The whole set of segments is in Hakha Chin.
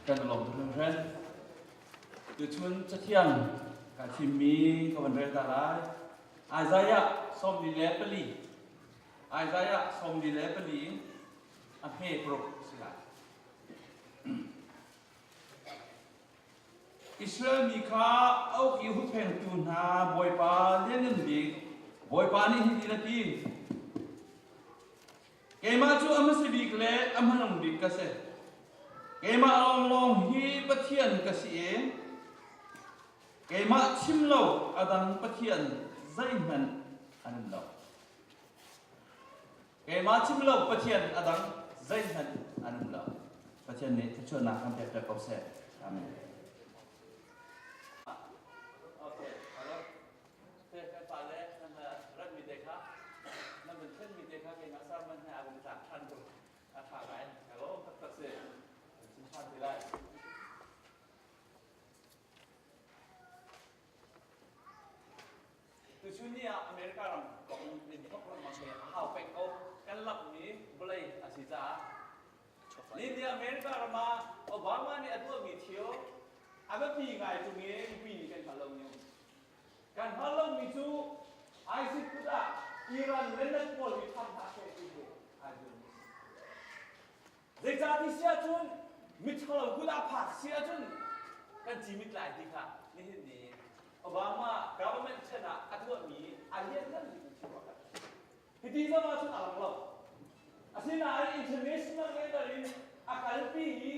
Kan lawm tuk hringhran. Tuchun cathiang ka thimmi ka van rel ta lai. Isaiah 44. Isaiah 44 a hme paruk si lai. Israel mi kha a uk i hupphengtu hna Bawipa Lianngan Bik Bawipa nih hitin a ti, Keimah cu a hmasa bik le a hmanung bik ka si. Keimah lawnglawng hi Pathian ka si i keimah chim lo a dang Pathian zeihmanh an um lo. Keimah chim lo Pathian a dang zeihmanh an um lo. Pathian nih thluachuahnak kan pek ko seh. Amen. Okay, hello. Te kan pa le nan rat mi te kha nan van thlen mi te kha keimah sermon he a vung tlak than ko. A tha ngai. Hello, taktak si. Chim than ti lai. Tuchun ni ah America ram kong in thok lengmang hi a hau peng ko. Kan lakmi vawlei a si caah. Ni America ram ah Obama nih a tuahmi thil a biapi ngai tung i mipi nih kan hngalh lomi um. Kan hngalh lomi cu ISIS kut ah Iran le net pawl hi tham hna seh ti hi ai zuammi a si. Zeicah ti si ahcun miṭhalo kut ah phak si ahcun kan cimit lai ti kha nihin ni Obama government chan ah a tuahmi a lianngan bikmi thil pakhat a si. Hiti zong ahcun a lang lo. Asinain international level in a kalpi i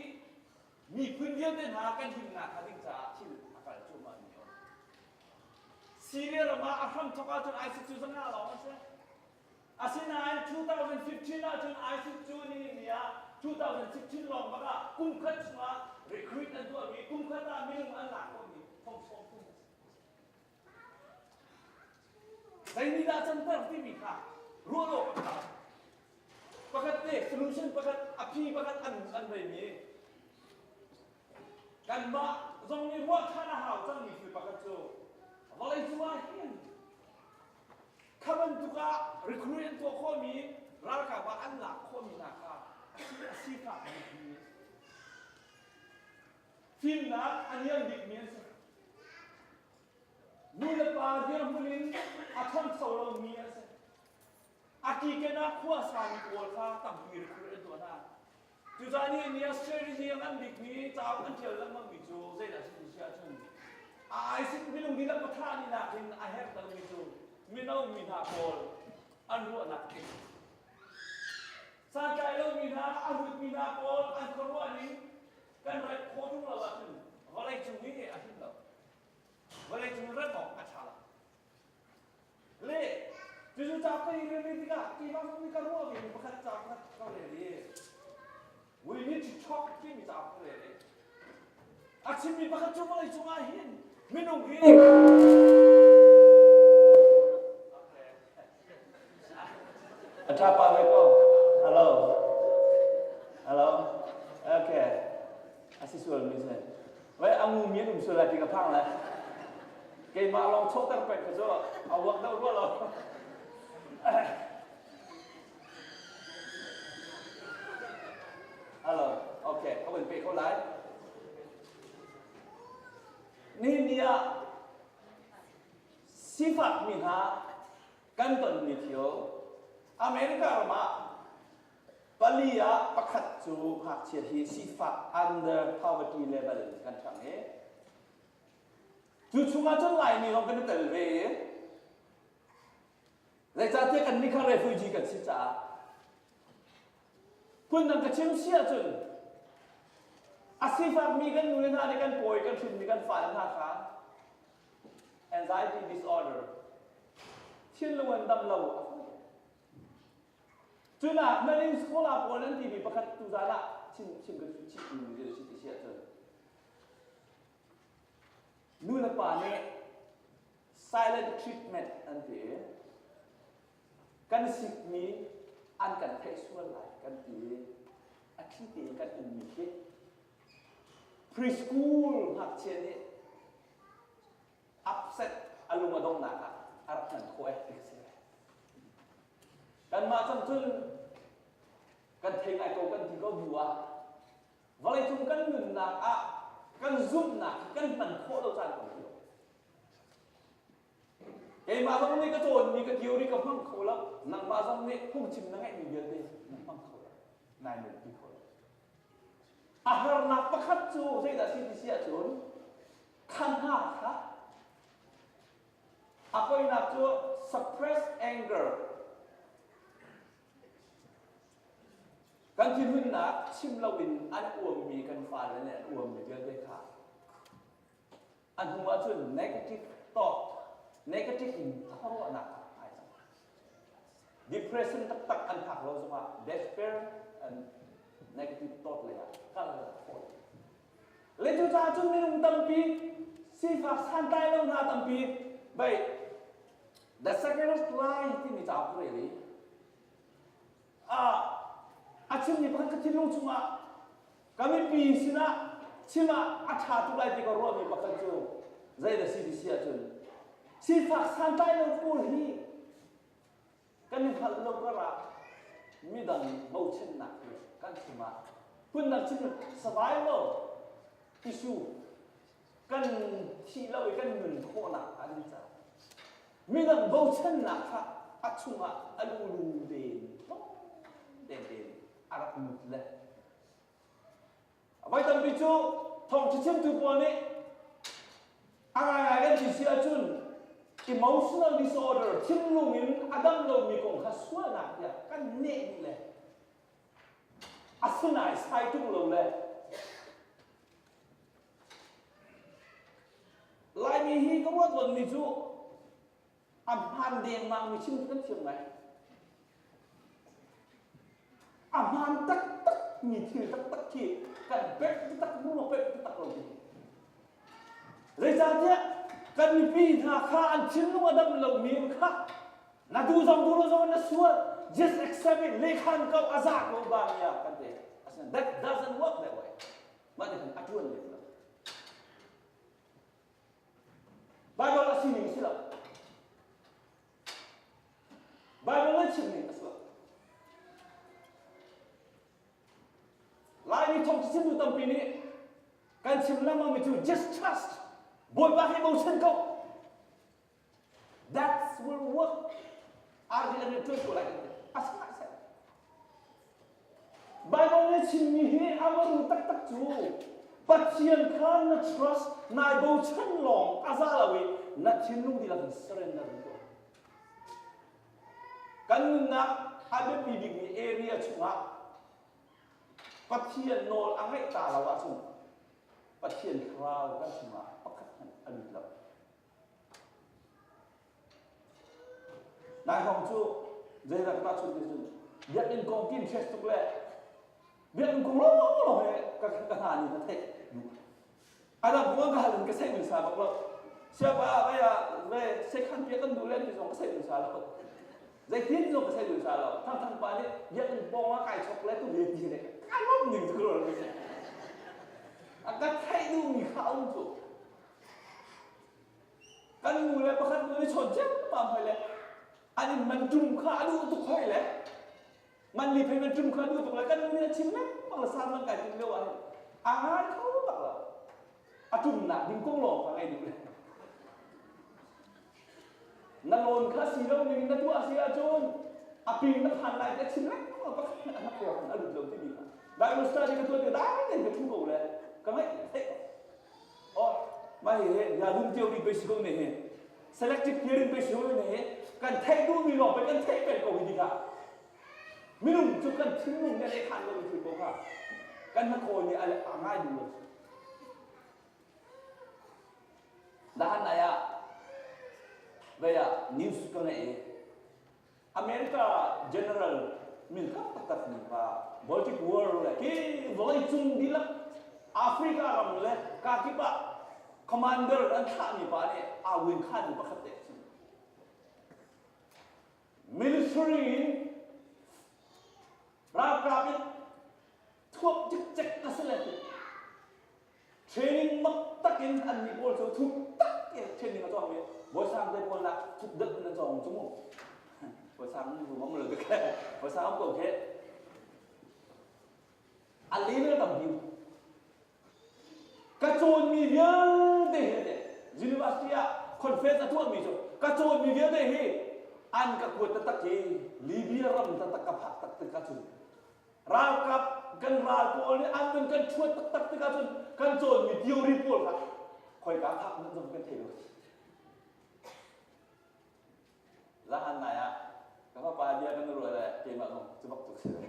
miphun vialte hna kan himnak hnga ding caah thil a kal cuahmah mi a um. Syria ram ah a hramthawk ahcun ISIS cu zanga lawng an si. Asinain 2015 ahcun ISIS cu nihin ni ah 2016 lawng bak ah kum khat chungah recruit an tuahmi kum khat ah minung an lak khawhmi thong sawm thum a si. Zei nih dah canter timi kha ruah awk a ṭha. Pakhat te solution pakhat a phi pakhat an an veimi kanmah zong nih ruah ṭhan a hau cangmi thil pakhat cu vawlei cungah hin Kha bantuk ah recruit an tuah khawhmi ralkap ah an lak khawhmi hna kha a sifak bikmi a si. Fimnak a niam bikmi an si. Nu le pa dirhmun in a ṭhangcho lomi an si. A kiken ah khua sami pawl kha tampi recruit an tuah hna. Cucaah nih ni ah strategy a ngan bikmi cauk an ṭial lengmangmi cu zeidah a si ti si ahcun a ISIS minung dihlak pathah ni nakin a herh lomi cu mino mi hna pawl an ruahnak tling. Santlai lomi hna, a hrutmi hna pawl an khuaruah ning kan rat khawh ṭung lo ahcun vawleicung hi a him lo. Vawleicung rat awk a ṭha lo. Le cucu ca ka i rel tikah keimah zong nih ka ruah ve mi pakhat ca pakhat ka rel i we need to talk timi ca ka rel i a chimmi pakhat cu vawlei cungah hin minung hi a ṭha pa ve ko hello hello okay a si sual mi si Wai a ngu mi an um sual lai ti ka phang lai. Keimah lawng chawhter peng kha cu a uak deuh rua lo. Hello, okay, ka van pe ko lai. Nihin ni ah sifak mi hna kan ton mi thil America ram ah Pali ah pakhat cu ngakchia hi sifak under poverty level in kan ṭhang i cu chungah cun Laimi zong kan i tel ve i zeicahtiah kannih kha refugee kan si caah phundang ka chim si ahcun a sifakmi kan nu le hna nih kan pawi kan hrinmi kan fale hna kha anxiety disorder thinlung an dam lo a fawi Cunak hmanh in scholar pawl an timi pakhat tuzan ah chim chim ka duh chih mi a si ti si ahcun nu le pa nih silent treatment an ti i kan sikmi an kan theih sual lai kan ti i a thli tein kan ummi khi preschool ngakchia nih upset a lung a donghnak ah a rak hman khawh eh ti ka si. Kanmah cang cun kan thei ngai ko kan ti ko bu ah vawleicung kan nunnak. nunnak ah kan zumhnak kan hman khawh lo caan tampi a um. Keimah zong nih ka cawnmi ka theory ka hmang kho lo, nangmah zong nih phungchim na ngeihmi vialte na hmang kho lo, nai nunpi kho lo. A harnak pakhat cu zeidah si ti si ahcun kha hna kha a poinak cu suppress anger Kan thinhunnak chim loin an uammi kan fale nih an uammi vialte kha a hnu ahcun negative thought, negative in khuaruahnak ah ai cang. Depression taktak an phak lo zongah despair and negative thought lei ah kal khawh. Le cucaah cun minung tampi sifak santlai lo hna tampi bei The Second Lie timi cauk rel i a chimmi pakhat ka thinlung chungah ka mipi sinah chim ah a ṭha tuk lai ti ka ruahmi pakhat cu zei dah si ti si ahcun sifak santlai lo pawl hi kan i hngalh lo karah midang bochannak hi kan chungah phundang chim survival issue kan thih lo i kan nun khawhnak a ding caah midang bochannak kha a chungah a lulu tein tlawm tein a rak lut le voi tampi cu thawngṭha chimtu pawl nih a ngaingai kan ti si ahcun emotional disorder thinlung in a dam lomi kong kha sualnak tiah kan neh duh le asinain sai ṭung lo le Laimi hi ka ruat tawnmi cu a hmaan dengmang mi chim kan thiam ngai. A hmaan taktak mi thil taktak khi kan pek taktak mu pek taktak lo ti. Zeicahtiah kan mipi hna kha an thinlung a dam lomi kha na duh zong duh lo zong na sual just accept it lekhan ko a za ko ba nia kan ti. Asinain that doesn't work that way. Mah nih khan a ṭuan lem lo. Baibal a sining a si lo. Baibal a chimning a si lo. Laimi thawng chimtu tampi nih kan chim lengmangmi cu just trust Bawipa hi bochan ko That will work. Arti an ṭuan ko lai kan ti. A sihmanhseh. Bible nih chimmi hi a maru taktak cu Pathian kha na trust, nai bochan lawng a za lo i na thinlung dihlak in surrender in tuah. Kan nunnak a biapi bikmi area chungah Pathian nawl a ngeih ta lo ahcun Pathian thlarau kan chungah pakhat hmanh a lut lo. Nai hrawng cu zeidah ka tahchunh ti cun biakinn kong kin hres tuk le biakinn kong lawnglawng he ka ka hna nih ka theih duh. A dang kong ka hal in ka theih min sa bak lo. Siapa vai ah ve sekhan piak kan duh le ti zong ka theih min sa lo. Zeitin zong ka theih min sa lo. Thang thang pa nih biakinn pawng ah kai chok le tu ve ti le kai lawm ning cu ka A ka theih duhmi kha a um cu. Kan nu le pakhat nu nih chawn ciammam hoi le an in man ṭum kha a duh tuk hoi le man li phei man ṭum kha a duh tuk le kan nu nih a chim lengmang le san man kai tim lio ah hin a ngai kho bak lo. A ṭumnak ding kong lawng kha ngei duh le. Na lawn kha si lo ning na tuah si ahcun a ping na phan lai ti a chim lengmang pakhat hmanh a hnakkuak in a lut lo timi kha Bible study ka tuah ti dai tein ka ṭhu ko le ka ngaih theih Oh, mah hi ya lung theory pe si ko ne hi. Selective hearing pe si ko ne hi. Kan theih duhmi lawng pe kan theih peng ko hi ti kha. Minung cu kan thinlung nih a lehkhan lo thil ko kha. Kan hnakhaw nih a ngai duh lo. Dahan nai ah vei ah news ka ngeih i America general min khat taktak mi pa Baltic War le hi vawleicung dihlak Africa ram le kakip ah commander an thlahmi pa nih aa win khan mi pakhat te a si. Military in ralkap in thuap cikcek a si le Training mak takin annih pawl cu thuk tak in training a cawng mi bawisang te pawl nak thuk deuh in an cawng cu mu. Bawisang ni bu lo tuk bawisang ko khi. A level tam hiu. vialte hi university ah conference a tuahmi cu ka cawnmi vialte hi an ka kuat taktak hi Libya ram taktak ka phak tak tikah cun ralkap kan ral pawl nih an vun kan ṭhuat taktak tikah cun kan cawnmi theory pawl kha khoika phak nan zong kan thei lo. Zahan nai ah ka fapa bia kan ruah le keimah zong cu bak tuk si ve.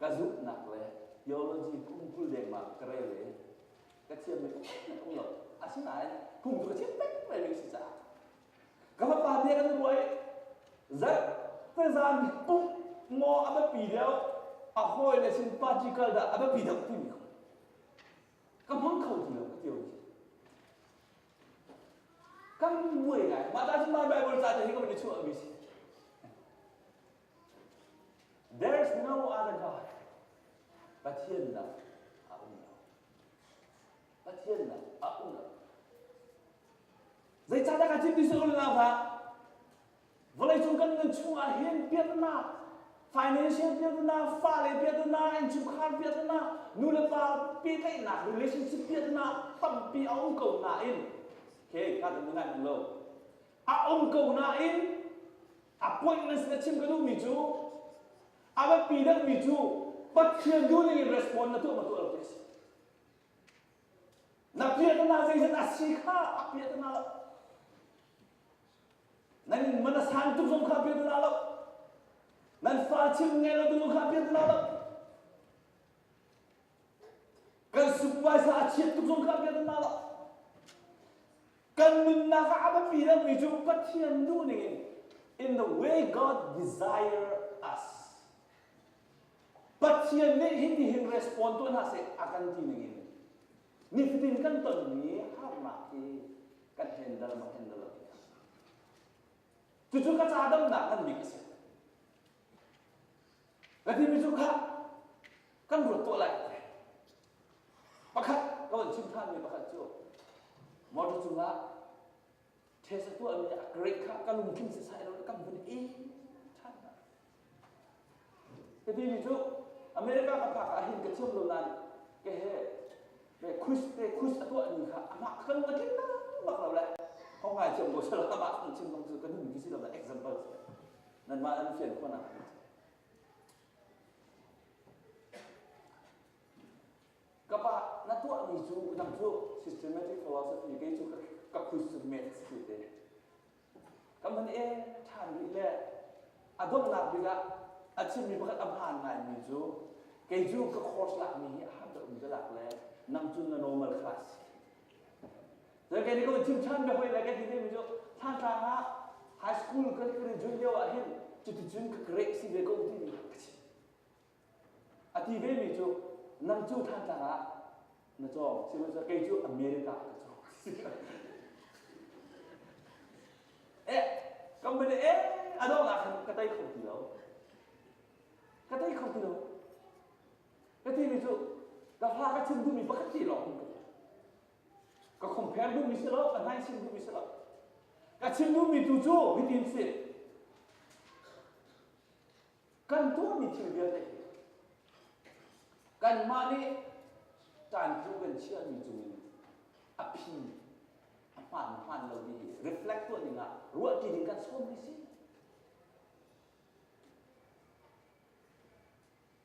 Ka zumhnak le theology kum 20 dengmang ka rel i ka thiammi pakhat um lo. Asinain phung cu ka chim peng rel si caah ka fapa bia kan ruah i zarh te zan pumh maw a biapi deuh a hawi le sin party kal dah a biapi deuh timi kong ka hmang kho ti lo ka theology. Kan buai ngai. Mah ta cun Bible ca te hi ka van i chuahmi si. There is no other God. Pathian dang a um lo. Pathian dang a um lo. Zeicahdah ka chim ti si ul lau hlah. Vawleicung kan nun chungah hin biaknak, financial biaknak, fale biaknak, innchungkhar biaknak, nu le pa pehtlaihnak, relationship biaknak tampi a um ko nain, okay, ka kan ngai lo. A um ko nain appointments na chim ka duhmi cu a biapi deuhmi cu Pathian duhning in respond na tuah ma tuah lo ti a si. Na piahtana zeizat a si kha a piahtana lo. Nan man a san tuk zong kha a piahtana lo. Nan fa chim ngei lo tuk kha a piahtana lo. Kan supervisor a chiat tuk zong kha a piahtana lo. Kan nunnak ah a biapi deuhmi cu Pathian duhning in in the way God desire us. Pathian nih hitihin respond tuah hna seh a kan ti ning in nifatin kan tonmi harnak hi kan handle ma handle lo ti Cucu ka ca damnak ngan bik a si. Ka timi cu kha kan ruat tuah lai. Pakhat ka van chim ṭhanmi pakhat cu motor cungah test a tuahmi a grade kha ka lungtling sisai lo kan vun i ṭhan hna. Ka timi cu America ka phak ah hin ka thiam lo nain ka he ve quiz te quiz a tuahmi kha amah ka lung a tling bak lo le hong ngai thiam ko sel amah kan chim bang cu ka duhmi si lo na example nanmah nan fian khawh Ka pa na tuahmi cu nang cu systematic philosophy kei cu ka quiz cu maths ti te. Ka man e ṭhan rih le a donghnak bik ah a chimmi pakhat a hmaan ngaimi cu kei cu ka course lakmi hi a har deuhmi ka lak le nang cu na normal class. Cun kei nih ka chim ṭhan ve hoi le ka ti vemi cu Thantlang ah high school kan graduate lio ah hin cuticun ka grade si ve ko timi ka chim. A ti vemi cu nang cu Thantlang ah na cawng sihmanhsehlaw kei cu America ah ka cawng. Eh, company eh a dongh ah khan ka tei kho ti lo. Ka tei kho ti lo. Ka timi cu ka fa ka chim duhmi pakhat ti lawng ka ti. Ka compare duhmi si lo, ka hnai chim duhmi si lo. Ka chim duhmi tu cu hitin si. Kan tuahmi thil vialte hi kanmah nih ṭanphu kan chiahmi cungin a phi a hmaan hmaan lo ti hi reflect tuah ding ah ruahṭi ding kan sawmmi si.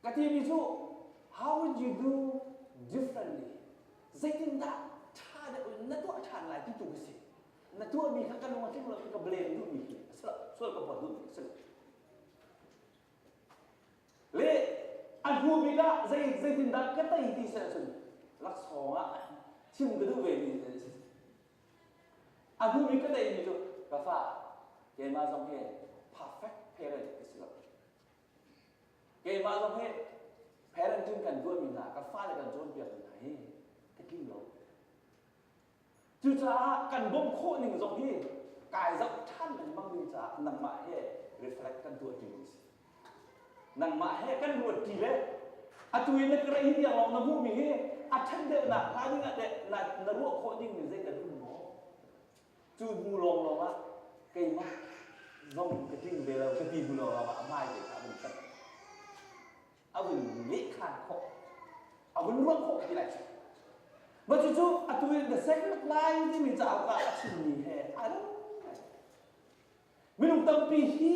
Ka timi cu how would you do differently? Zeitindah ṭha deuh in na tuah ṭhan lai ti tu ka si. Na tuahmi kha ka lung a tling lo i ka blame duhmi khi a si lo. Sual ka phawt duhmi a si lo. Le a hnu bik ah zei zeitindah ka tei ti si ahcun laksawng ah chim ka duh ve mi a si. A hnu bik ka teimi cu ka fa keimah zong hi perfect parent ka si lo. Keimah zong hi parenting kan tuahmi hna ka fale kan cawnpiakmi hna hi ka tling lo. Cucaah kan bawmh khawh ning zong hi kai zoh ṭhan lengmang ding caah nangmah he reflect kan tuah ṭi ding si. Nangmah he kan ruat ṭi le atu i na ka hi tiang lawng na hmuhmi hi a ṭhat deuhnak hnga ding ah teh na, na ruah khawh ding mi zei kan um maw? Cu hnu lawnglawng ah keimah zong ka tling ve lo ka ti hnu lawnglawng ah a hmai te kha a vun ṭhat. A vun lehkhan khawh. A vun ruah khawh ti lai cu. Mah cucu atu in The Sacred Line timi cauk ah a chimmi he aa lo. Minung tampi hi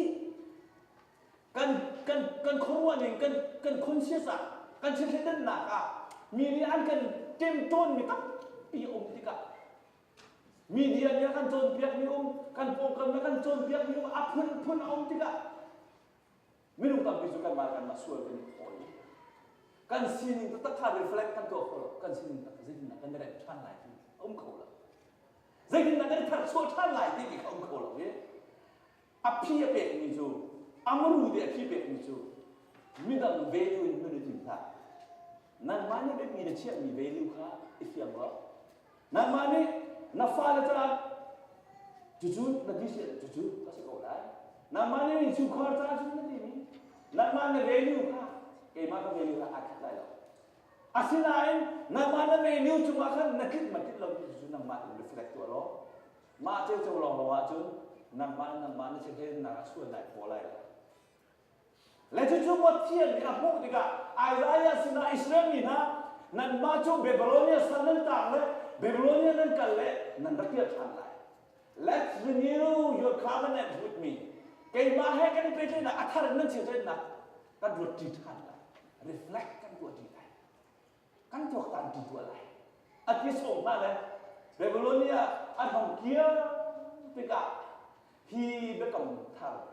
kan kan kan khuaruah ning kan kan conscious ah kan thilthlennak ah mi nih an kan ṭemṭawnmi tampi a um tikah media nih a kan cawnpiakmi um kan pawngkam nih a kan cawnpiakmi um a phunphun a um tikah minung tampi cu kanmah kanmah sual kan i phawi kan sining taktak kha reflect kan tuah kho lo kan sining tak zeitindah kan i remh ṭhan lai ti a um kho lo zeitindah kan i tharchuah ṭhan lai timi kha um kho lo i a phi a pekmi cu a muru te a phi pekmi cu midang value in nun i tim hlah nangmah nih biapi na chiahmi value kha i fiang rawh nangmah nih na fale caah cucu na ti cucu ka si ko lai nangmah nih innchungkhar caah cucu na timi nangmah na value kha keimah ka value kha aa khat lai lo Asinain nangmah na value cungah khan na tlinh ma tlinh lo ti cu nangmah in reflect tuah law mah ceuceu lawng lawng ahcun nangmah nangmah na chimhlennak ah sual nai phaw lai lo. Le cucu Pathian nih a hmuh tikah Isaiah sinah Israel mi hna nanmah cu Babylonia sal nan tang le Babylonia nan kal le nan rak kir ṭhan lai. Let's renew your covenant with me. Keimah he kan i pehtlaihnak a thar in nan chimhlennak kan ruat ṭi ṭhan lai reflect kan tuah ṭi lai kan tuaktan ṭi tuah lai a ti sawm hna le Babylonia an hong kir tikah hi biakam thar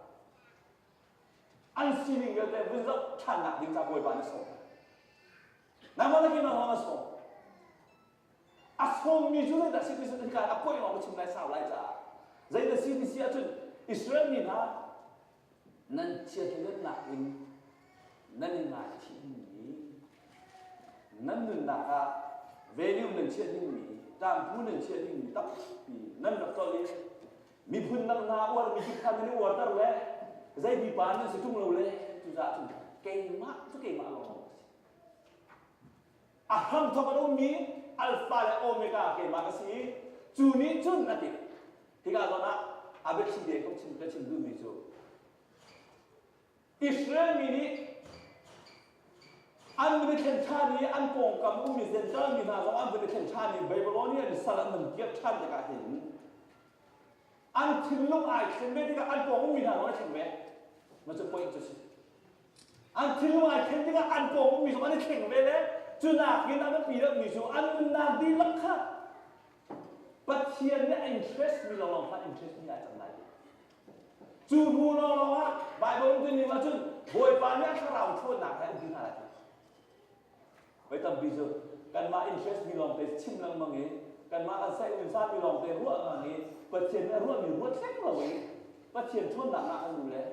an sining vialte vun zoh ṭhannak ding ca Bawipa nih sawm nangmah na keimah zong a sawm a sawmmi cu zeidah si ti hika a poih lawng ka chim lai sau lai caah zeidah si ti si ahcun Israel mi hna nan chiatlennak in nan i ngaichih dingmi nan nunnak ah value nan chiah dingmi ṭangpu nan chiah dingmi tampi nan rak tlolh i miphun dang hna uarmi kip kha nan i uarter le zei pipa nan si ṭung lo le cucaah cun keimah cu keimah lawng ka si A hramthawk an ummi Alpha le Omega keimah ka si i cu nih cun a ti. Hika zawn ah a biathli te ka chim ka chim duhmi cu Israel mi nih an vun i thlen ṭhan i an pawngkam ummi Gentile mi hna zong an vun i thlen ṭhan i Babylonian sal an vun kir ṭhan tikah hin an thinlung ai thlen ve tikah an pawng ummi hna zong an thleng ve. Mah cu point cu si. An thinlung ai thlen tikah an pawng ummi zong an i thleng ve le cu nakin a biapi deuhmi cu an nunnak dihlak kha Pathian nih a interest mi lawnglawng kha interest mi ai cang lai ti. Cu hnu lawnglawng ah Bible um tuning ahcun Bawipa nih a thlarau ṭhawnnak he um ti hna lai ti. Voi tampi cu kanmah interest mi lawngte chim lengmang i kanmah kan saih un sami lawngte ruah ngang i Pathian nih a ruahmi ruat hleng lo i Pathian ṭhawnnak ngah kan duh le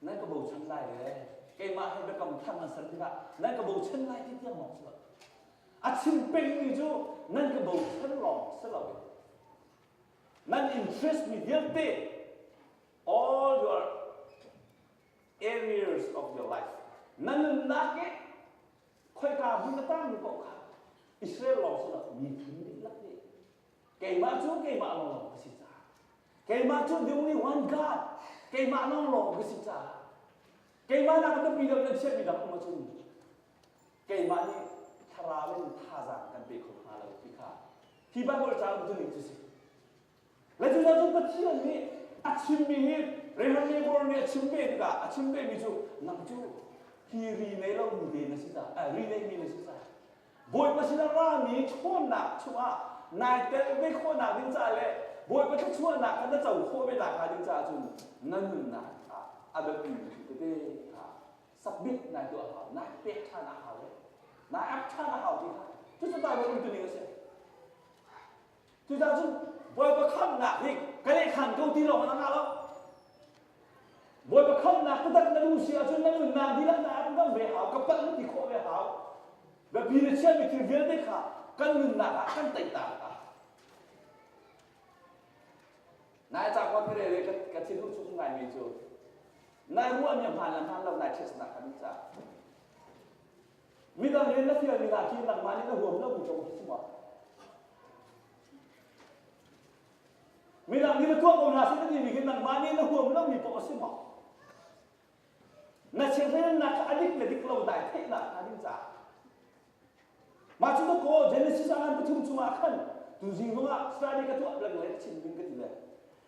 Nan ka bochan lai le keimah he biakam thar nan ser tikah nan ka bochan lai ti tiang lawng si lo. A chim pengmi cu nan ka bochan lawng si lo nan interest mi vialte all your areas of your life na nunnak i khoika hmun na tangmi paoh kha Israel lawng si lo miphun dihlak nih Keimah cu keimah lawnglawng ka si caah. Keimah cu the only one God. Keimah lawnglawng ka si caah. Keimah nak biapi deuh nan chiahmi dang um ahcun keimah nih thlarau in thazaang kan pe kho hnga lo ti kha hi Bible ca um tu ning cu si. Le cu cun Pathian nih a chimmi hi Reverend Neighbor nih a chim ve tikah a chim ve mi cu nang cu hi ri nei lo mi te na si caah ri nei mi na si caah Bawipa sin a rami ṭhawnnak chungah nai tel ve khawhnak ding caah le Bawipa thluachuahnak kha na co khawh ve nakhnga ding caah cun na nunnak ah a biapimi thil tete kha submit nai tuah a hau, nai pek ṭhan a hau le nai ap ṭhan a hau ti kha cucu Bible umtuning a si. Cucaah cun Bawipa khamhnak hi ka lehkhan ko ti lawng in a ngah lo. Bawipa khamhnak taktak na duh si ahcun na nunnak dihlak na ap ngam ve hau, ka palh na ti khawh ve hau. Biapi na chiahmi thil vialte kha kan nunnak ah kan teihter a. Nai ca kuat ka rel i ka thinlung chung ngaimi cu nai ruahmi a hmaan le hmaan lo nai testnak kha ding caah Midang rian na fialmi hna khi nangmah nih na huam lomi ko khi si maw? Midang nih na tuah ko hna seh na timi khi nangmah nih na huam lomi paoh a si maw? Na chimhrennak kha a dik le dik lo dai theihnak. Mah cu dakaw Genesis ah 3 chungah khan tuzing zongah study ka tuah leng le ka chim ding ka ti le.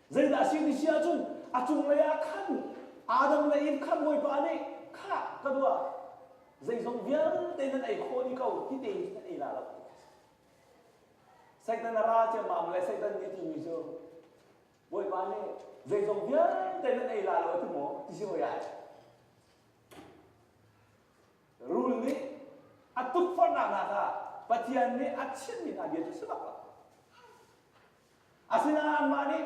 Zeidah a si ti si ahcun a cunglei ah khan Adam le Eve kha Bawipa nih khah ka dua zeizong vialte nan ei khawh dih ko ti tein nan ei la lo. Satan a ra ciammam le Satan nih timi cu Bawipa nih zeizong vialte nan ei la lo a ti maw ti si hoi ah. Rul nih a tukforhnak hna kha Pathian nih a chimmi hna bia cu si bak lo. Asinain anmah nih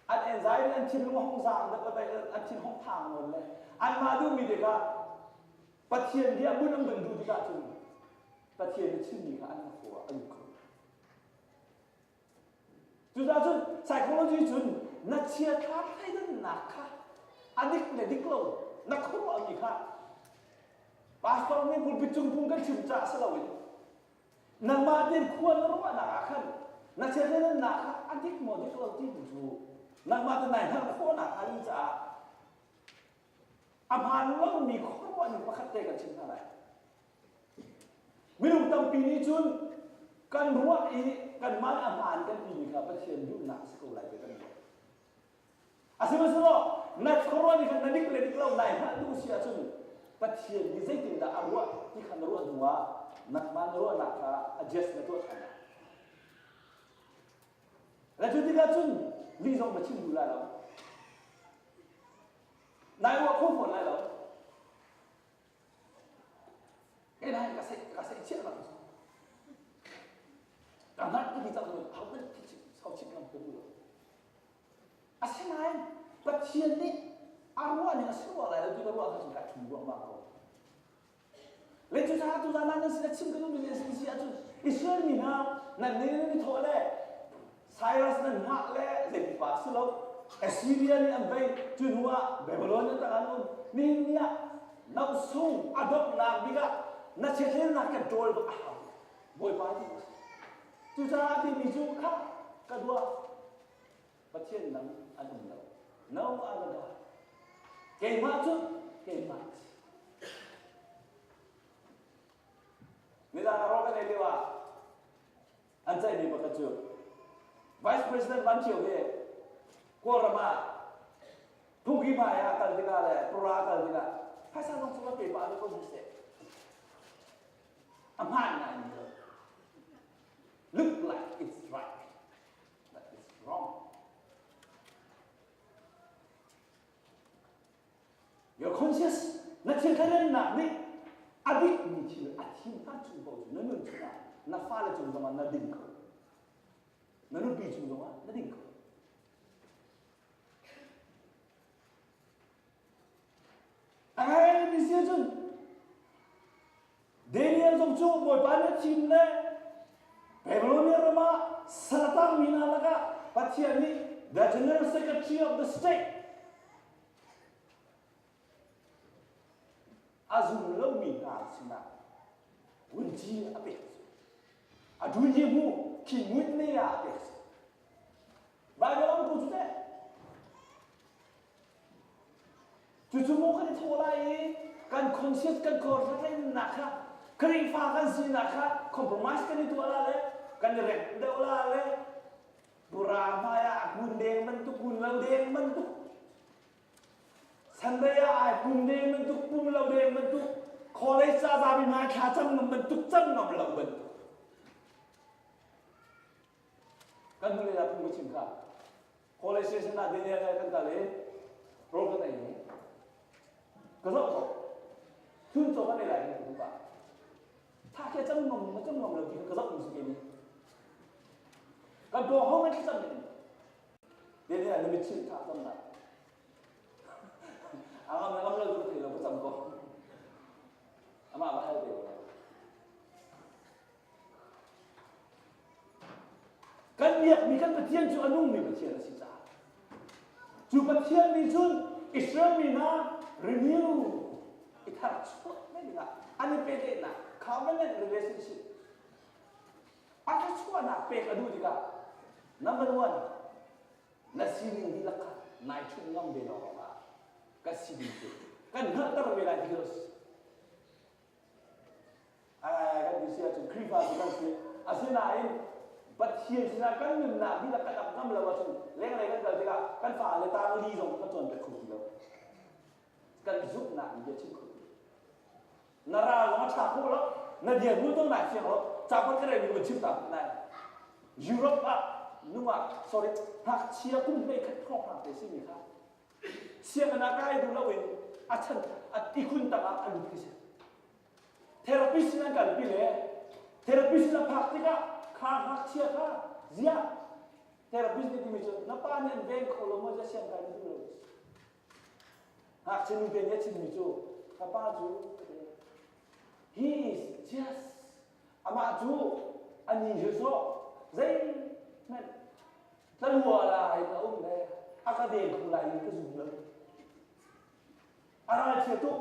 an anxiety an thinlung a hung zaang deuh an thin hung phang nawn le anmah duhmi tikah Pathian bia bunh an vun duh tikah cun Pathian nih chimmi kha an hnakhaw ah a lut kho. Cucaah cun psychology cun na chiathla thleidannak kha a dik le dik lo na khuaruahmi kha pastor nih pulpit cung phung kan chim caah si loin nangmah tein khua na ruahnak ah khan na chiathleidannak kha a dik maw dik lo ti tu cu nangmah te nai hngalh khawhnak hnga ding caah a hmaan lomi khuaruahning pakhat te kan chim hna lai. Minung tampi nih cun kan ruah i kanmah a hmaan kan timi kha Pathian duhnak a si ko lai ti kan ruah. Asihmanhsehlaw na khuaruah nih khan na dik le dik lo nai hngalh duh si ahcun Pathian nih zeitindah a ruah ti kha na ruah hnuah nangmah na ruahnak kha adjust na tuah ṭhan lai. Le cu tikah cun lih zong na chim duh lai lo. Nai ruah kho fawn lai lo. Kei lai ka sei ka sei chiah bang ka hngalh ka ti cang lo ho hmanh sau chim ngam ka duh lo. Asinain Pathian nih a ruah ning a si rua lai lo ti ka ruah kha cun ka ṭhum ruangmang ko. Le cucaah tuzaan ah nan sin a chim ka duhmi a si ahcun Israel mi hna nan nih nan i thawh le Cyrus nan hngah le zeipipa si lo Assyria nih an vei cu hnu ah Babylon an tang an um nihin ni ah nosung a donghnak bik ah na chiatlennak kan ṭawl bak a hau Bawipa ti cucaah timi cu kha ka duah Pathian dang an um lo no other God keimah cu keimah ka si nizan a rawl kan ei lio ah an ceihmi pakhat cu Vice President Van Ṭhio hi Kawlram ah phungki hmai ah kal tikah le pura kal tikah phaisa zong cu pe pah ve ko seh a hmaan ngai mi lo look like it's right but it's wrong Your conscious na thil thleidannak nih a dikmi thil a thim hlan chung paoh cu na nun chungah na fale cung zongah na ding kho. Na nupi cung zongah na ding kho. A ngai mi si cun Daniel zong cu Bawipa nih a thim le Babylonia ram ah sal a tangmi hna lakah Pathian nih the General Secretary of the State a zum lomi hna sinah vunci a pek cu. A duji hmu khi ngut ne ah a pek cu. Bible am ko cu teh. Cucu maw kan i thawh lai i kan conscious kan kawlhrennak kha Khrihfa kan sinak kha compromise kan i tuah la le kan i rengh deuh la le pura hmai ah a kun deng bantuk kun lo deng bantuk Sunday ah ai pum deng bantuk pum lo deng bantuk college ca zapi hmai thla cam ngam bantuk cam ngam lo bantuk kan hnulei ah phung ka chim kha College station ah dine le kan kal i rawl kan ei i ka zoh ko. Chun caw kan ei lai kan ti pa. Tha khi cam ngam ma cam ngam lo ti ka zoh mu si ke ni. Kan pawng ho man thlacam ni. Dine ah na mit chin tha cam na. A ngam na ngam lo cu thei lo ka cam ko. Amah va hal te ko. Kan biakmi kan Pathian cu a nungmi Pathian a si caah cu Pathian nih cun Israel mi hna renew i tharchuah mai dingah an i pehtlaihnak covenant relationship a thluachuahnak pek a duh tikah number one na sining dihlak kha nai ṭhumh ngam ve lawng ah ka sining cu kan hngalhter ve lai ti kan ti si ahcun. Khrihfa cu kan si. Asinain Pathian sinah kan nunnak dihlak kan ap ngam lo ahcun lenglei kan kal tikah kan fale tang li zong kan cawnpiak kho ti lo. Kan zumhnak in bia chim kho ti. Na ral zong a ṭha khawh lo, na dirhmun zong nai fiang lo. Cakuat ka relmi ka chim ta nai. Europe ah nungak sorry ngakchia kum 11 hrawnghrang te simi kha sianginn ah kai duh loin a chan a tikhun tangah a lut khi si. Therapist in an kalpi le therapist in a phak tikah kha ngakchia kha ziah therapist nih timi cu na pa nih an veng kho lo maw ziah siang kai na duh lo. Ngakchia nu te nih a chimmi cu ka pa cu he is just amah cu a ni hi sawh zeihmanh tlalua la in a um le a ka ven kho lai in ka zum lo. A ralchia tuk.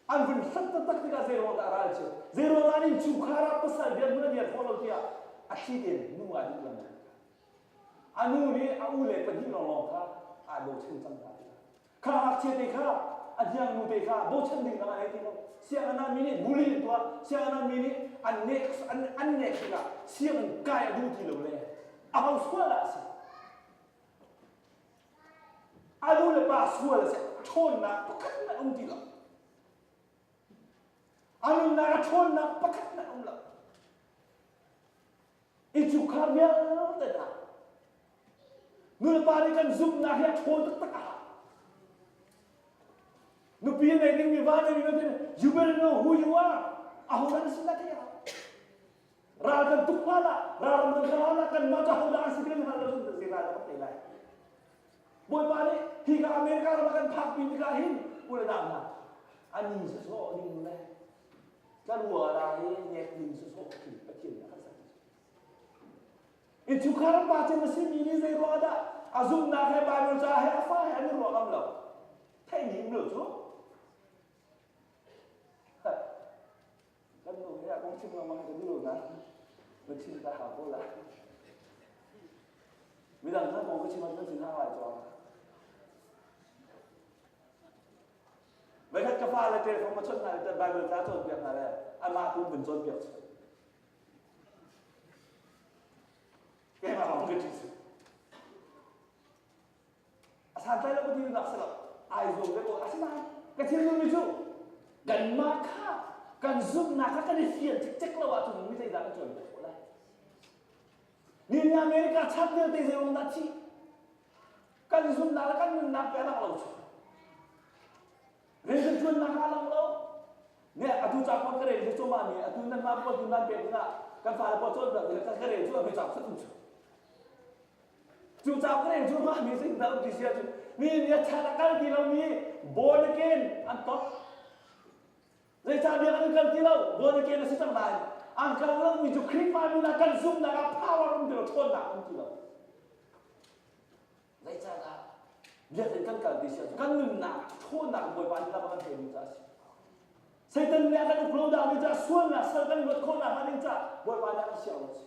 An vun hlat taktak tikah zei ruang dah a ralchiat? Zei ruang dah an innchungkhar ah pasal dirhmun a dir khawh lo tiah a thli tein nu aa dih lengmang. A nu nih a u le pahnih lawnglawng kha aa bochan cang hna tikah kha ngakchia te kha a hniangnu te kha bochan ding dang a ngei ti lo. Sianginn ah mi nih bully an tuah, sianginn ah mi nih an nek an, an nek tikah sianginn kai a duh ti lo le a ho sual dah a si? A nu le pa sual a si, ṭhawnnak pakhat hmanh um ti lo. A nunnak a ṭhawnnak pakhat hmanh um lo. Innchungkhar vialte hna nu le pa nih kan zumhnak hi a ṭhawn taktak a hau. Nupi a nei dingmi va nei dingmi you better know who you are. Ahodah na si na theih a hau. Ral kan tuk hlan ah, ral kan kal hlan ah kanmah cu ahodah an si ti kan hngal lo cun zei ral kan tei lai. Bawipa nih hi ka America ram ah kan phakpi tikah hin u le nau hna ani sawsawh ding le tlarua la hi nek ding sawsawh khi Pathian nih a kan ser. Innchungkhar pa cem a simi nih zei ruang dah a zumhnak he Bible ca he a fa he an i ruah ngam lo. Theihmi um lo cu. Kan nu he a kong chim lengmang ka duh lo nain na chim ta hau ko lai. Midang kha kong ka chim ahcun sin hang lai chuang. Voikhat ka fale telephone ka chawnh hna le Bible ca cawnpiak hna le amah tu vun cawnpiak chun. Keimah lawng ka ṭih A santlai lo ka ti nak si lo. Ai zuam ve ko. Asinain ka thinlung mi cu kanmah kha kan zumhnak kha kan i fian cikcek lo ahcun mi zeidah kan cawn khawh lai. Ni ni America chan vialte zei ruang dah thih? Kan zumhnak le kan nunnak pe a lang lo cu. Rian kan ṭuannak a lang lo. Ne atu ca pawl ka rel cu cuma mi atu nan mah pawl tu nan pek dingah kan fale pawl cawn ka rel cu a mi ca khat um cu. Cu cauk ka rel cu mah mi sin dah um ti si ahcun mi nih a chan a kal ti lomi born again an tok. Zeicah biak an kal ti lo born again a si cang nain an kal lomi cu Khrihfa mi hna kan zumhnak ah power um ti lo ṭhawnnak um ti lo. Zeicahdah biakinn kan kal ti si ahcun kan nunnak ṭhawnnak Bawipa nih lam a kan hruaimi caah a si. Satan nih a kan uk lo dah mi caah sualnak sal kan luat khawhnak hnga ding caah Bawipa nih a kan siang lo a si.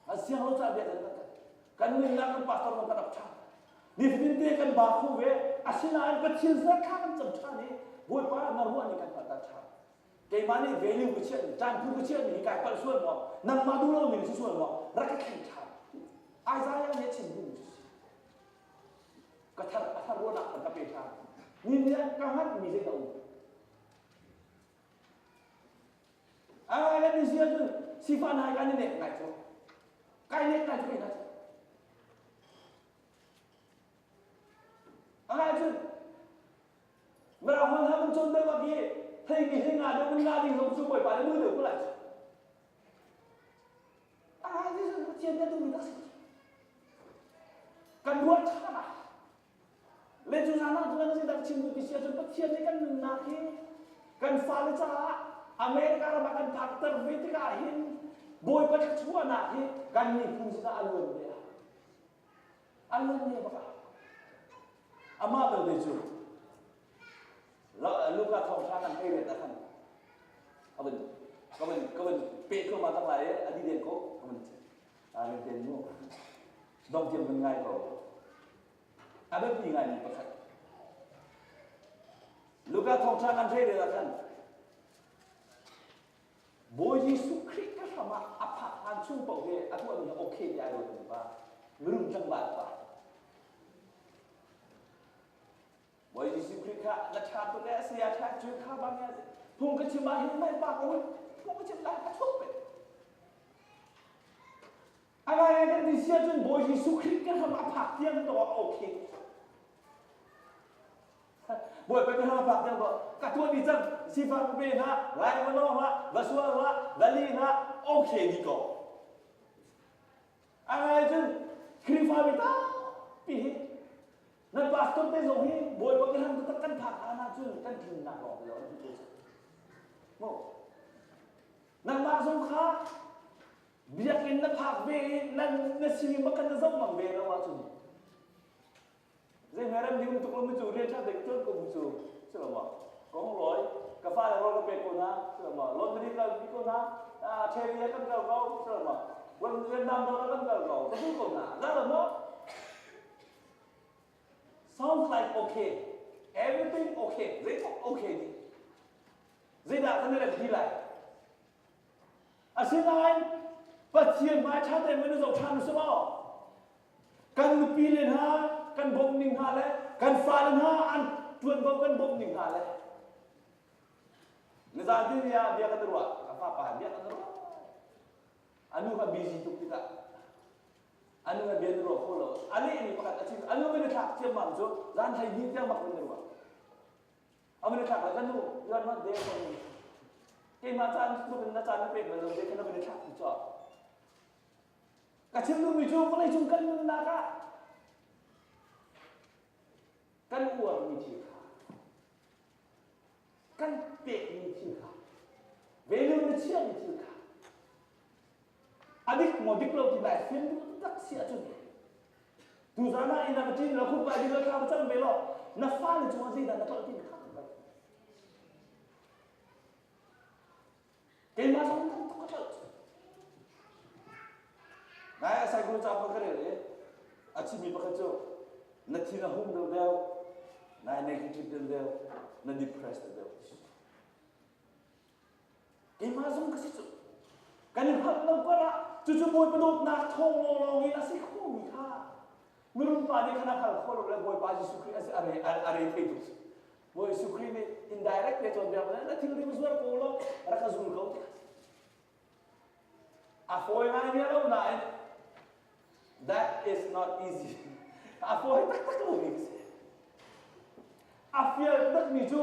A siang lo caah biakinn kan kal. Kan nunnak kan pastor zong kan rak ṭha. Nifatin te kan ba kho ve. Asinain Pathian sinah thla kan cam ṭhan i Bawipa na ruah ning kan hngalh ṭhan. Keimah nih value ka chiah ṭan phu ka chiah mi hi kai palh sual maw? Nangmah duh lo ning si sual maw? Rak ka thleng ṭhan. Isaiah nih a chim duhmi cu si. Ka thar a thar ruahnak thar ka pe ṭhan. Ni nih ka hngalhmi zeidah um? A ngai kan si ahcun sifah hna kan i nek ngai cu. Kai nek ngai cu kai hna cu. A ngai cun Mirang hmanh ha mun cawn deuh ah khi thei mi hei nga deuh mun nga ding zong cu Bawipa nih duh deuh ko lai cu. A ngai ti cu Pathian nih a duhmi tak si. Kan ruah ṭhan ah le cu zan ah cun kan zeidah chim duh ti si ahcun Pathian nih kan nunnak hi kan fale caah America ram ah kan phakter ve tikah hin Bawipa thluachuahnak hi kan miphun sinah a luan ve ah a luan ve bak ah amah belte cu Luka thawngṭha kan hei ret ah khan ka vun ka vun ka vun peh thluahmah cang lai i a di den ko ka vun aa ren mu dong tiang vun ngai ko A biapi ngaimi pakhat. Luka thawngṭha kan rel ah khan Bawi Jesuh Khrih ka hram. chung paoh hi a tuahmi hi okay ti ai ruatmi pa, mirum tlangval pa. Bawi Jesuh Khrih kha na ṭha tuk le a saya ṭha cu kha bang ya phung ka chim ah hin mai pa ko phung ka chim lai a chuak pe. A ngai kan ti sia cun Bawi Jesuh Khrih kan ram a phak tiang to ah okay. Bawipa ka ram a phak tiang to ka tuah ni cang sifak pe hna lai mano hlah va sual hlah va li hlah okay ni ko. A ngai cun Khrihfa mi tampi hi nan pastor te zong hi Bawipa ka ram taktak kan phak hlan ahcun kan tlinnak lawng te an ti ko cang. Mo nangmah zong kha biakinn na phak ve i nan na sining bak kan na zoh ngam ve lo ahcun Zei hme rem ding um tuk lo mi cu rian ṭha te ka ṭuan ko mu cu si lo maw? Ka hung lawi, ka fale rawl ka pek ko hna si lo maw? Laundry kal pi ko hna, ṭheri ah kan kal ko si lo maw? Vietnam dawr ah kan kal ko, ka duh ko hna, za lo maw? Sounds like okay. Everything okay. Zeitluk okay dih. Zeidah kan i rem ti lai? Asinain Pathian hmai ṭha tein van i zoh ṭhan u sih law kan nupi le hna kan bawmh ning hna le kan fale hna an ṭuanvo kan bawmh ning hna le nizan ti ni ah bia kan i ruah ka fapa bia kan i ruah anu kha busy tuk tikah anu he bia na ruah kho lo a leh mi pakhat a chim anu kan i thlak ciammam cu zan hlei hnih tiang bak kan i ruah a van i thlak le ka nu you are not there for me keimah caan tluk in na caan na pek bal lo te kha na van i thlak ti cu ka chim duhmi cu vawleicung kan nunnak ah kan uarmi thil kha kan pekmi thil kha value na chiahmi thil kha a dik maw dik lo ti nai fian duh tak si ahcun tuzan ah inn ah va ṭin law khuk vai ding law thla va cam ve law na fale cungah zeidah na tlolh ti kha keimah zong tam tuk ka tlolh nai a saikul ca ka rel i a chimmi pakhat cu na thin a hung deuh deuh nai negative deuh deuh na depressed deuh deuh Keimah zong ka si cu. Kan i hngalh lo kar ah cucu Bawipa dawtnak thawng lawnglawng in a si khomi kha mirum pa nih khan a hngal kho lo le Bawipa Jesuh Khrih a si a re a re thei tuk. Bawi Jesuh Khrih nih indirect te cawnpiak na thilri va zuar ko law rak ka zul ko ti A fawi ngai mi lo nain that is not easy. A fawi taktak lomi ka si. A fial takmi cu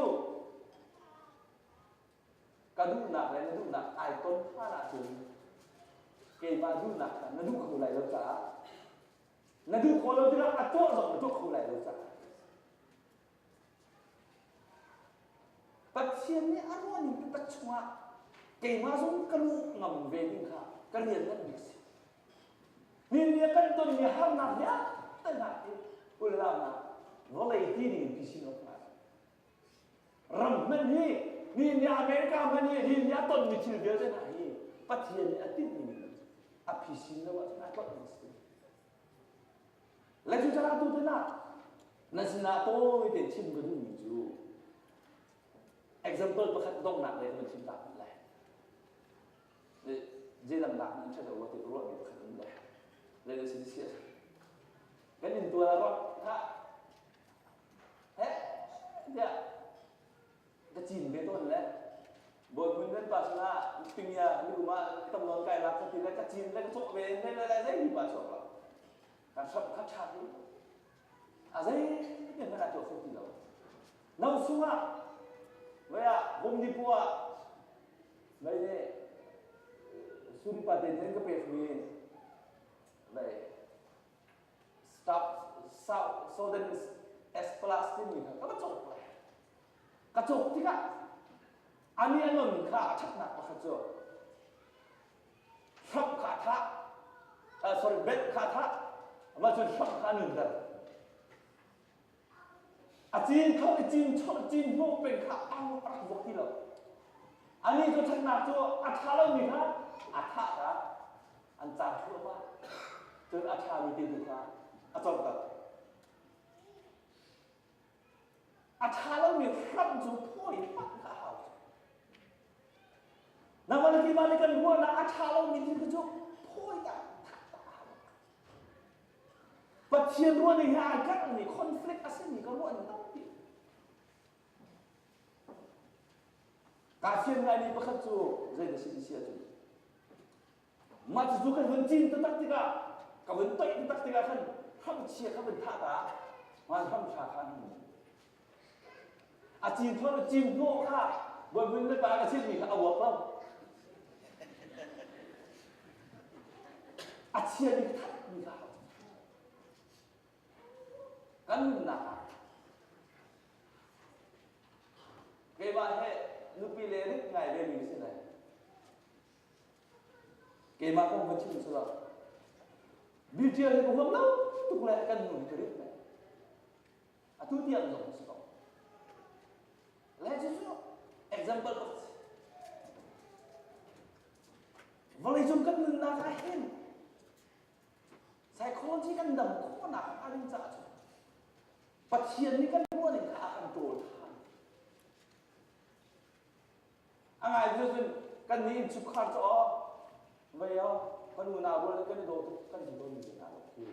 Ka duhnak le na duhnak ai ton hlan ahcun keimah duhnak kha na duh kho lai lo caah na duh khawh lo tikah a tuah zong na tuah kho lai lo caah Pathian nih a ruahning taktak chungah keimah zong ka luh ngam ve ding kha ka rian ngan bik si. Ni ni kan tonmi harnak vialte hna hi ulaunak vawlei ti ding in ti sin awk hna Ram hmanh hi ni nih America hmanh hi hi nih a tonmi thil vialte hna hi Pathian nih a tinh ning a phisin lo ahcun a tlolh ding si. Le cucaah tu te nah na sinah tawi tein chim ka duhmi cu example pakhat donghnak lei kan chim ta hmanh lai. Zeidang nak in ṭha deuh ti ka ruahmi pakhat um le. Zei si si kan in tuan a ruah kha Heh tiah ka cin ve tawn le Bawi nan pa sinah tingya ni ah tam nawn kai lak ka ti le ka cin le ka cawh ve le le le zei mi pa chuak lo ka hram kha ṭha ti a zei te hmanh ah tuah kho ti lo no sungah vei ah Home Depot ah vei nih suri pa te nih ka pek mi vei Stop South Southern S plus timi kha ka va cawk lai. Ka cawk tikah ani a non kha a ṭhatnak pakhat cu hramh kha a thah sorry bet kha a thah mah cun hramh kha a nunter a cin kho i cin cin hnawh peng kha a rak vuak ti lo ani cu ṭhatnak cu a ṭha lomi kha a thah kha an caan thluahmah cun a ṭhami te tu kha a corhter a ṭha lomi hram cu phawi hmanh kha a hau nangmah le keimah nih kan ruahnak a ṭha lomi thil kha cu Thawi ta Pathian ruahning he ai karhmi conflict a simi ka ruah ning tampi. Kaa fian ngaimi pakhat cu zei na si ti si ahcun mah cucu kan vun cin taktak tikah ka vun toih taktak tikah khan hramchia ka vun thah ta mah hramthla kha an hmu a cin thawng cin hnawh kha bawimun le pa ka chimmi kha a uak lo a chia mi that mi kha kan nunnak ah keimah he nupi le rit ngai ve mi si lai keimah kong ka chim sila BTL he ka huam lo tuk le kan nu hi ka rit ngai atu tiang zong si ko le cu cu example pakhat vawleicung kan nunnak ah hin psychology kan dam khawhnak hnga ding caah cun Pathian nih kan ruah ning kha a kan ṭawl ṭhan. A ngai cu cun kan nih innchungkhar cu aw vei aw kan unau rual kan i daw tuk kan ti tawnmi te hna lo khi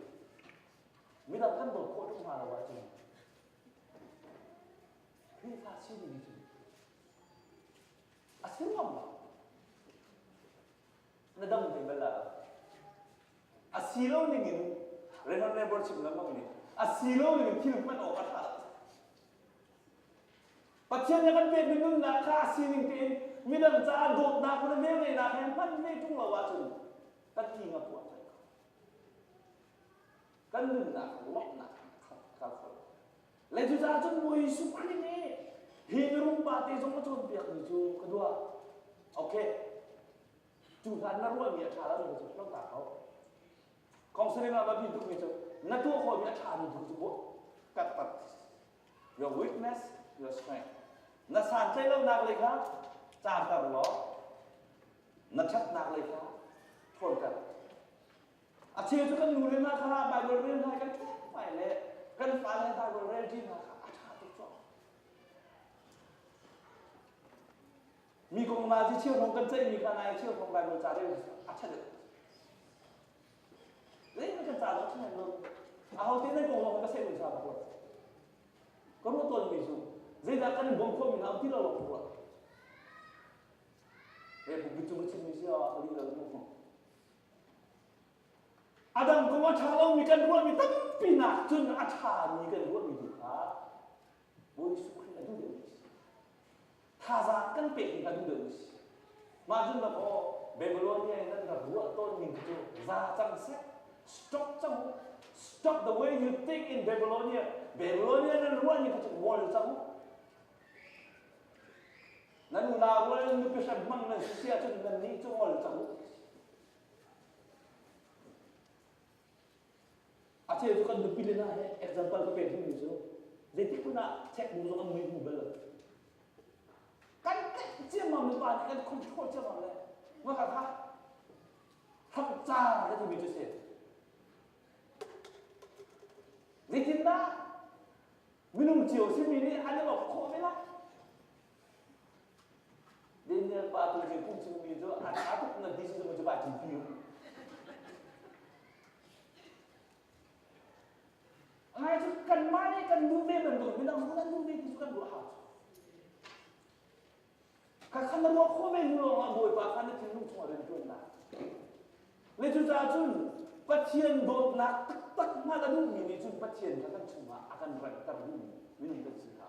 midang kan dawt khawh tuk hna lo ahcun Khrihfa sining hi cun a si ruang lo na dam thei bal la lo a si lo ning in Renon Neighbor chim lengmang nih a si lo ning in thil hman awk a ṭha lo Pathian nih kan pekmi nunnak kha a sining tein midang caah dawtnak le velngeihnak he hman ve ṭung lo ahcun kan ing a puah colh ko. Kan nunnak lawmhnak kal kho. Le cucaah cun Bawi Jesuh Khrih nih hi mirum pa te zong a cawnpiakmi cu ka duah. Okay. Cu hlan na ruahmi a ṭha lo mi cu hlo ta ko. Counseling ah biapi tukmi cu na tuah khawhmi a ṭhami tu cu kat tat. Your weakness, your strength. Na santlaih lonak lei kha caanter law na ṭhatnak lei kha ṭhawnter. A cheu cu kan nu le hna kha Bible rel hna kan ṭhai le kan fale Bible rel ṭi hna kha a ṭha tuk cawk. Mi kong na ci cheu hrawng kan ceihmi kha nai cheu hrawng Bible ca rel a ṭha deuh. Zei kan ca lo ṭha lo. Aho te nan kong lawng ka seh un sa bak lo. Ka ruah tawnmi cu zeidah kan in bawmh khawhmi hna um ti lo lawng ka ruah. He pulpit cung ka chimmi si ah ka lih lo mu. A dang kong a ṭha lomi kan ruahmi tampi nak cun a ṭhami kan ruahmi tu kha Bawi Jesuh Khrih a duh deuhmi a si. Thazaang kan pekmi kha duh deuhmi a si. Mah cun rak aw Babylonia in nan rak ruah tawn ning cu za cang seh. Stop cang u. Stop the way you think in Babylonia. Babylonia nan ruah ning kha cu ngol cang u. Nan unau rual nupi hrem hmang nan si si ahcun nan nih cu ngol cang u. A cheu cu kan nupi le hna he example ka pek duhmi cu zeitik hmanh ah check bu zong an mui hmu bal lo. Kan tlaih ciammam le pa nih kan control ciammam le nga ka kha hram caar ka timi cu si. Zeitindah minung cio simi nih an i awk khawh ve lai? Daniel pa tu cu phungchimmi cu a ṭha tuk na ti si cu ba ṭipi. Ngai cu kanmah nih kan duh ve bantuk midang zong nan duh ve ti cu kan ruah hau. Kha khan na ruah khawh ve hnu lawng ah Bawipa kha na thinlung chungah rian ṭuannak. Le cucaah cun Pathian dawtnak taktak hngalh a duhmi nih cun Pathian kha kan chungah a kan renghter duhmi minung kan si kha.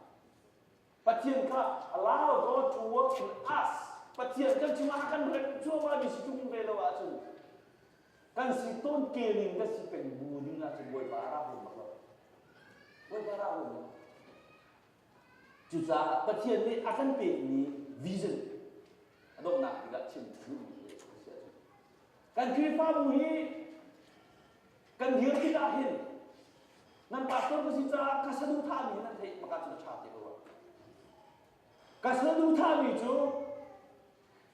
Pathian kha allow God to work in us. Pathian kan chungah a kan remh cuahmah mi si tung ve lo ahcun kan si tawn kel in kan si peng bu ding ahcun Bawipa a ra huam bak lo. Bawipa a ra huam lo. Cucaah Pathian nih a kan pekmi vision a donghnak bik ah chim duhmi a si ahcun kan Khrihfabu hi kan dir tikah hin nan pastor ka si caah ka saduhthahmi nan theih bak ahcun a ṭha te ko rua. Ka saduhthahmi cu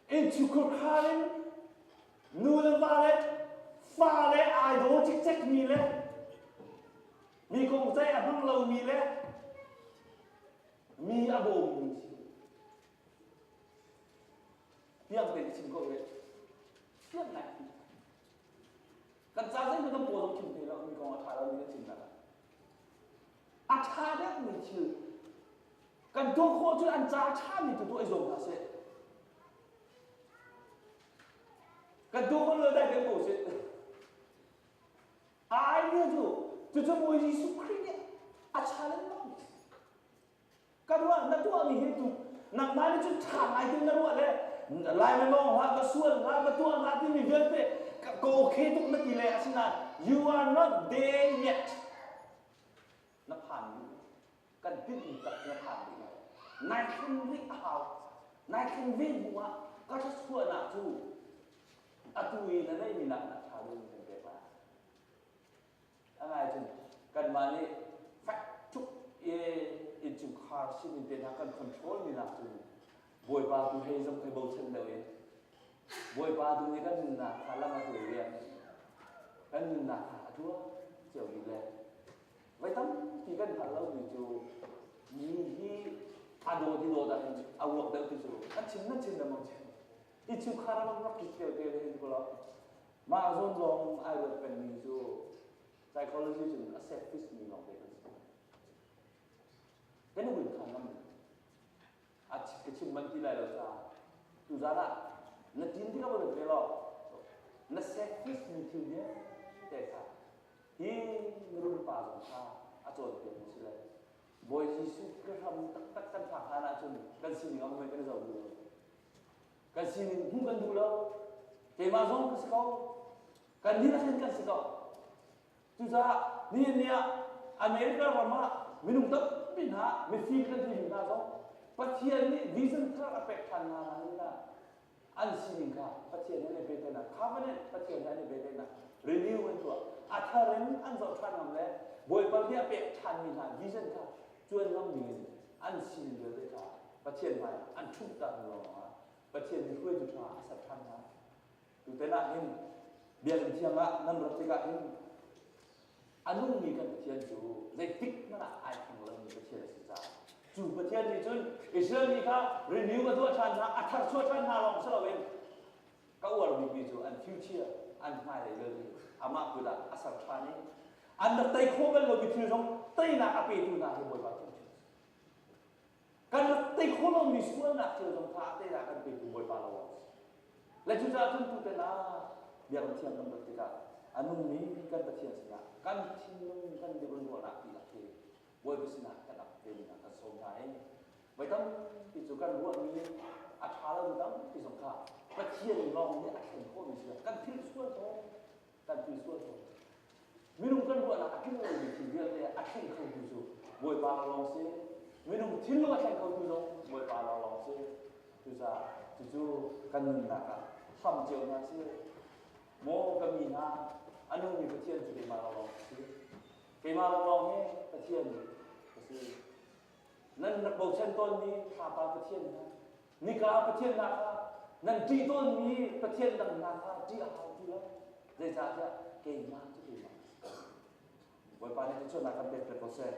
innchungkhar in nu le va le fa le ai daw cikcekmi le mi kong ceih a hmang lomi le mi a bawmmi si. Piang tein chim ko ve. Fiang ngai. Kan ca zeihmanh kan paw zong khim te lo mi kong a ṭha lo mi kan chimnak ah. A ṭha deuhmi thil kan tuah khawh cun an ca a ṭhami tu tuah i zuam hna seh. Kan tuah khawh lo dai deuh ko seh. A idea cu cucu Bawi Jesuh Khrih nih a challenge bakmi Ka ruah na tuahmi hi tu nangmah nih cun ṭha ngai tin na ruah le lai na nawng hlah ka sual hlah ka tuah hlah timi vialte ka okay tuk na ti le asinain you are not there yet. Na phan rih kan tinhmi tak na phan rih lo. Nai thleng rih a hau. Nai thleng ve hnu ah ka thluachuahnak cu atu i na neihmi nak na ṭha deuh in kan pek lai. A ngai cun kanmah nih fek tuk i innchungkhar sinin te hna kan control mi nak cun Bawipa tu hei zong hei bochan deuh i Bawipa tu nih kan nunnak kha lam a hruai rian kan nunnak kha a tuah cio dih le voi tampi kan hngalh lomi cu mi hi a dawt i dawt ah hin a uak deuh ti cu an chim nan chim lengmang chim innchungkhar ah rak kik tel te hin kulaw Mah zawn lawng ai ruat pengmi cu psychology cun a selfish mi lawngte kan si. Kan i win khan ngam a ka chim man ti lai lo caah tuzan ah na tin tikah va ve law na selfish mi thil vialte kha hi mirum pa zong kha a cawnpiak mi si le Bawi Jesuh Khrih hram taktak kan phak hlan ahcun kan sining a um kan i zoh duh lo. Kan sining hmuh kan duh lo. Keimah zong ka si ko. Kan dihlak in kan si ko. Cucaah nihin ni ah America ram ah minung tampi hna mifim kan timi hna zong Pathian nih vision thar a pek ṭhan hna nain an sining kha Pathian he an i pehtlaihnak covenant Pathian he an i pehtlaihnak renew an tuah a thar in an zoh ṭhan ngam le Bawipa nih a pek ṭhanmi hna vision kha cuan ngam dingin an sining vialte kha Pathian hmai an ṭhumh ta hnu lawngah Pathian nih hruaitu ṭha a ser ṭhan hna. Tuten ah hin biakinn thiang ah nan rat tikah hin a nungmi kan Pathian cu zeitik hmanh ah ai thleng lomi Pathian a si caah cu Pathian nih cun Israel mi kha renew a tuah ṭhan hna, a tharchuah ṭhan hna lawng si loin ka uar bikmi cu an future an hmailei vialte amah kut ah a ser ṭhan i an rak tei khawh bal lomi thil zong teinak a petu hna hi Bawipa thil Kan rak tei khawh lomi sualnak thil zong kha a teinak kan petu Bawipa lo a si. Le cucaah cun tuten ah biakinn thiang kan rat tikah a nungmi kan Pathian sinah kan thinlung kan dirun ruahnak dihlak hi Bawipa sinah kan ap ve dingah kan sawm hna i voi tampi cu kan ruahmi a ṭha lomi tampi zong kha Pathian lawng nih a thlen khawhmi si kan philh sual tawn kan philh sual tawn Minung kan ruahnak a tling lomi thil vialte a thleng khotu cu Bawipa lawng si. Minung thinlung a thleng khotu zong Bawipa lawng si. Cucaah cucu kan nunnak ah hlam cio hna si. Maw ka mi hna, a nungmi Pathian cu keimah lawnglawng ka si. Keimah lawnglawng hi Pathian ka si. Nan rak bochan tawnmi thlapa Pathian hna, nika Pathian hna kha nan ṭih tawnmi Pathian dang hna kha ṭih a hau ti lo. Zeicahtiah keimah cu keimah ka si. Bawipa nih thluachuahnak kan pek piak ko seh.